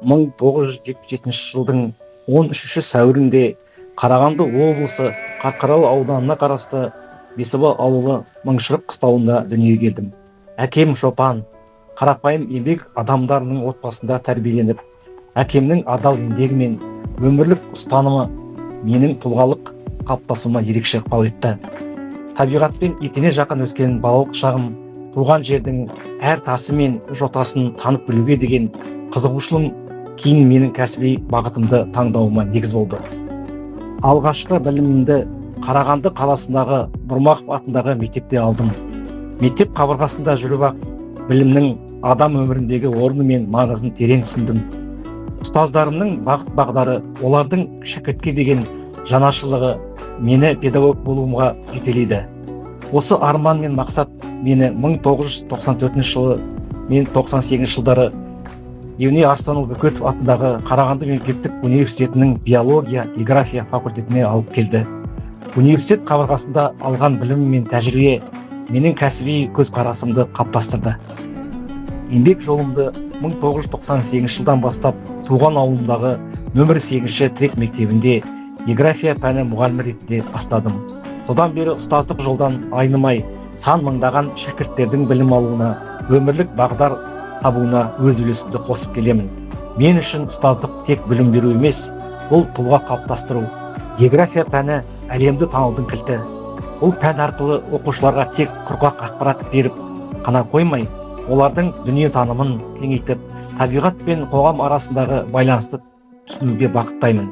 1977 жылдың 13 сәуірінде Қарағанды облысы Қарқаралы ауданына қарасты Бесоба ауылы Мыңшырық қыстауында дүниеге келдім. Әкем шопан, қарапайым еңбек адамдарының отбасында тәрбиеленіп, әкемнің адал еңбегі мен өмірлік ұстанымы менің тұлғалық қалыптасуыма ерекше ықпал етті. Табиғатпен етене жақын өскен балалық шағым туған жердің әр тасы мен жотасын танып білуге деген қызығушылығым кейін менің кәсіби бағытымды таңдауыма негіз болды. Алғашқы білімімді Қарағанды қаласындағы Нұрмақов атындағы мектепте алдым. Мектеп қабырғасында жүріп ақ білімнің адам өміріндегі орны мен маңызын терең түсіндім. Ұстаздарымның бағыт бағдары, олардың шәкіртке деген жанашырлығы мені педагог болуыма жетелейді. Осы арман мен мақсат мені 1994 жылы мен 98 жылдары Евней Арыстанұлы Бөкетов атындағы Қарағанды мемлекеттік университетінің биология география факультетіне алып келді. Университет қабырғасында алған білім мен тәжірибе менің кәсіби көзқарасымды қалыптастырды. Еңбек жолымды 1998 жылдан бастап туған ауылымдағы нөмір 8 тірек мектебінде география пәні мұғалімі ретінде бастадым. Содан бері ұстаздық жолдан айнымай, сан мыңдаған шәкірттердің білім алуына, өмірлік бағдар табуына өз үлесімді қосып келемін. Мен үшін ұстаздық тек білім беру емес, бұл тұлға қалыптастыру. География пәні — әлемді танудың кілті. Бұл пән арқылы оқушыларға тек құрғақ ақпарат беріп қана қоймай, олардың дүниетанымын кеңейтіп, табиғат пен қоғам арасындағы байланысты түсінуге бағыттаймын.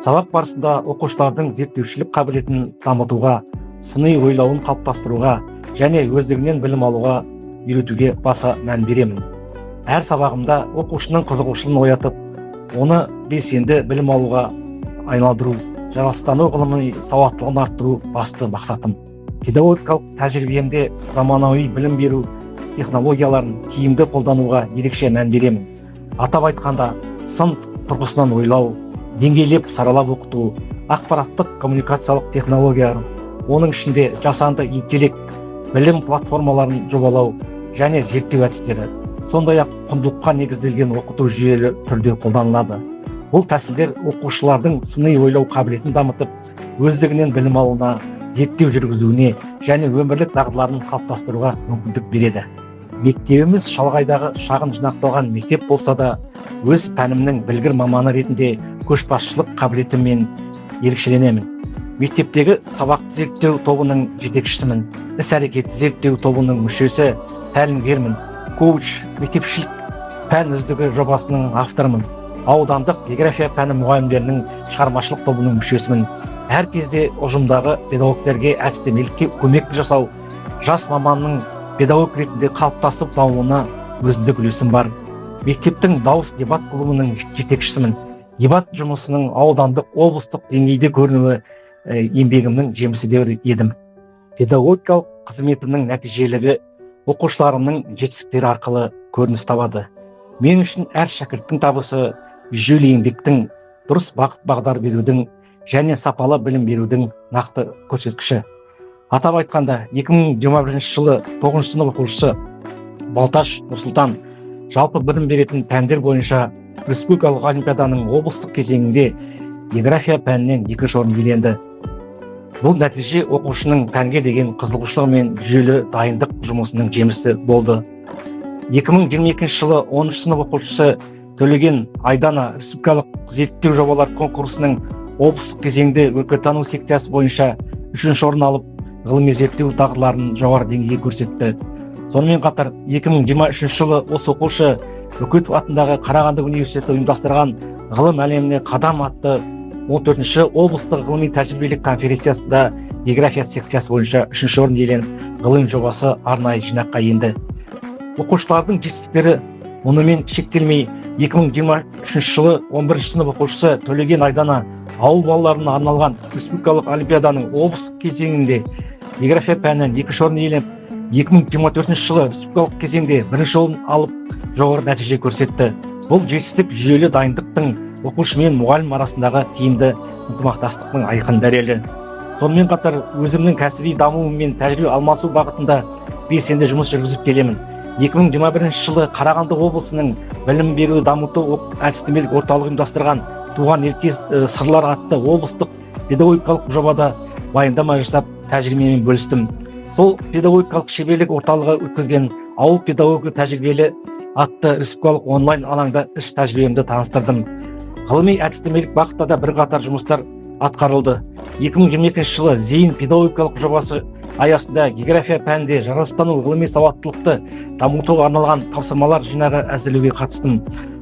Сабақ барысында оқушылардың зерттеушілік қабілетін дамытуға, сыни ойлауын қалыптастыруға және өздігінен білім алуға үйретуге баса мән беремін. Әр сабағымда оқушының қызығушылығын оятып, оны белсенді білім алуға айналдыру, жаратылыстану ғылыми сауаттылығын арттыру басты мақсатым. Педагогикалық тәжірибемде заманауи білім беру технологияларын тиімді қолдануға ерекше мән беремін. Атап айтқанда, сын тұрғысынан ойлау, деңгейлеп саралап оқыту, ақпараттық коммуникациялық технологиялар, оның ішінде жасанды интеллект, білім платформаларын жобалау және зерттеу әдістері, сондай ақ құндылыққа негізделген оқыту жүйелі түрде қолданылады. Бұл тәсілдер оқушылардың сыни ойлау қабілетін дамытып, өздігінен білім алуына, зерттеу жүргізуіне және өмірлік дағдыларын қалыптастыруға мүмкіндік береді. Мектебіміз шалғайдағы шағын жинақталған мектеп болса да, өз пәнімнің білгір маманы ретінде көшбасшылық қабілетіммен ерекшеленемін. Мектептегі сабақты зерттеу тобының жетекшісімін, іс әрекетті зерттеу тобының мүшесі, тәлімгермін, коуч, мектепішілік пән үздігі жобасының авторымын, аудандық география пәні мұғалімдерінің шығармашылық тобының мүшесімін. Әр кезде ұжымдағы педагогтерге әдістемелік көмек жасау, жас маманның педагог ретінде қалыптасып дамуына өзіндік үлесім бар. Мектептің «Дауыс» дебат клубының жетекшісімін. Дебат жұмысының аудандық, облыстық деңгейде көрінуі еңбегімнің жемісі дер едім. Педагогикалық қызметімнің нәтижелігі оқушыларымның жетістіктері арқылы көрініс табады. Мен үшін әр шәкірттің табысы жүйелі еңбектің, дұрыс бағыт бағдар берудің және сапалы білім берудің нақты көрсеткіші. Атап айтқанда, 2021 жылы 9 сынып оқушысы Балташ Нұрсұлтан жалпы білім беретін пәндер бойынша республикалық олимпиаданың облыстық кезеңінде география пәнінен екінші орын иеленді. Бұл нәтиже оқушының пәнге деген қызығушылығы мен жүйелі дайындық жұмысының жемісі болды. 2022 жылы 10 сынып оқушысы Төлеген Айдана республикалық зерттеу жобалар конкурсының облыстық кезеңде өлкетану секциясы бойынша үшінші орын алып, ғылыми зерттеу дағдыларын жоғары деңгейге көрсетті. Сонымен қатар 2023 жылы осы оқушы Бөкетов атындағы Қарағанды университеті ұйымдастырған «Ғылым әлеміне қадам» атты 14-ші облыстық ғылыми тәжірибелік конференциясында география секциясы бойынша үшінші орын иеленіп, ғылыми жобасы арнайы жинаққа енді. Оқушылардың жетістіктері мұнымен шектелмей, 2023 жылы 11 сынып оқушысы Төлеген Айдана ауыл балаларына арналған республикалық олимпиаданың облыстық кезеңінде география пәнінен екінші орын иеленіп, 2024 жылы республикалық кезеңде бірінші орын алып, жоғары нәтиже көрсетті. Бұл жетістік жүйелі дайындықтың, оқушы мен мұғалім арасындағы тиімді ынтымақтастықтың айқын дәлелі. Сонымен қатар өзімнің кәсіби дамуым мен тәжірибе алмасу бағытында белсенді жұмыс жүргізіп келемін. 2021 жылы Қарағанды облысының білім беру дамыту әдістемелік орталығы ұйымдастырған «Туған ерке сырлар» атты облыстық педагогикалық жобада баяндама жасап, тәжірибемен бөлістім. Сол педагогикалық шеберлік орталығы өткізген «Ауыл педагогы тәжірибелі» атты республикалық онлайн алаңда іс тәжірибемді таныстырдым. Ғылыми әдістемелік бағытта да бірқатар жұмыстар атқарылды. 2022 жылы «Зейін» педагогикалық жобасы аясында география пәнінде жаратылыстану ғылыми сауаттылықты дамытуға арналған тапсырмалар жинағы әзірлеуге қатыстым.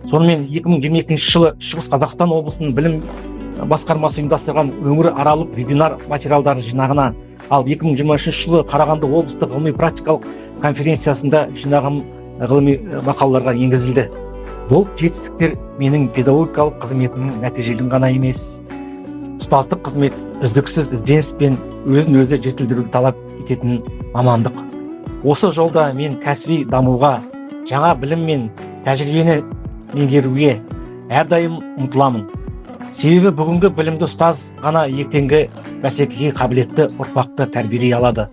Сонымен, 2022 жылы Шығыс Қазақстан облысының білім басқармасы ұйымдастырған өңіраралық вебинар материалдары жинағына, ал 2023 жылы Қарағанды облыстық ғылыми практикалық конференциясында жинағым ғылыми мақалаларға енгізілді. Бұл жетістіктер менің педагогикалық қызметімнің нәтижелігін ғана емес, ұстаздық қызмет үздіксіз ізденіс пен өзін өзі жетілдіруді талап ететін мамандық. Осы жолда мен кәсіби дамуға, жаңа білім мен тәжірибені меңгеруге әрдайым ұмтыламын. Себебі бүгінгі білімді ұстаз ғана ертеңгі бәсекеге қабілетті ұрпақты тәрбиелей алады.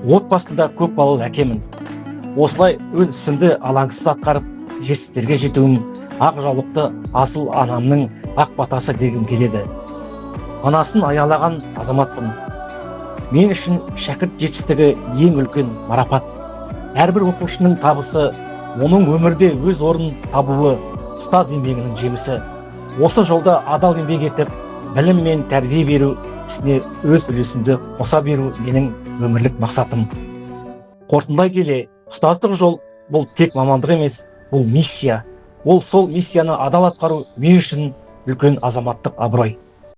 Отбасында көп балалы әкемін. Осылай өз ісімді алаңсыз атқарып, жетістіктерге жетуім ақ жаулықты асыл анамның ақ батасы дегім келеді. Анасын аялаған азаматпын. Мен үшін шәкірт жетістігі — ең үлкен марапат. Әрбір оқушының табысы, оның өмірде өз орнын табуы — ұстаз еңбегінің жемісі. Осы жолда адал еңбек етіп, білім мен тәрбие беру ісіне өз үлесімді қоса беру — менің өмірлік мақсатым. Қорытындылай келе, ұстаздық жол — бұл тек мамандық емес, бұл миссия. Ол сол миссияны адал атқару мен үшін үлкен азаматтық абырой.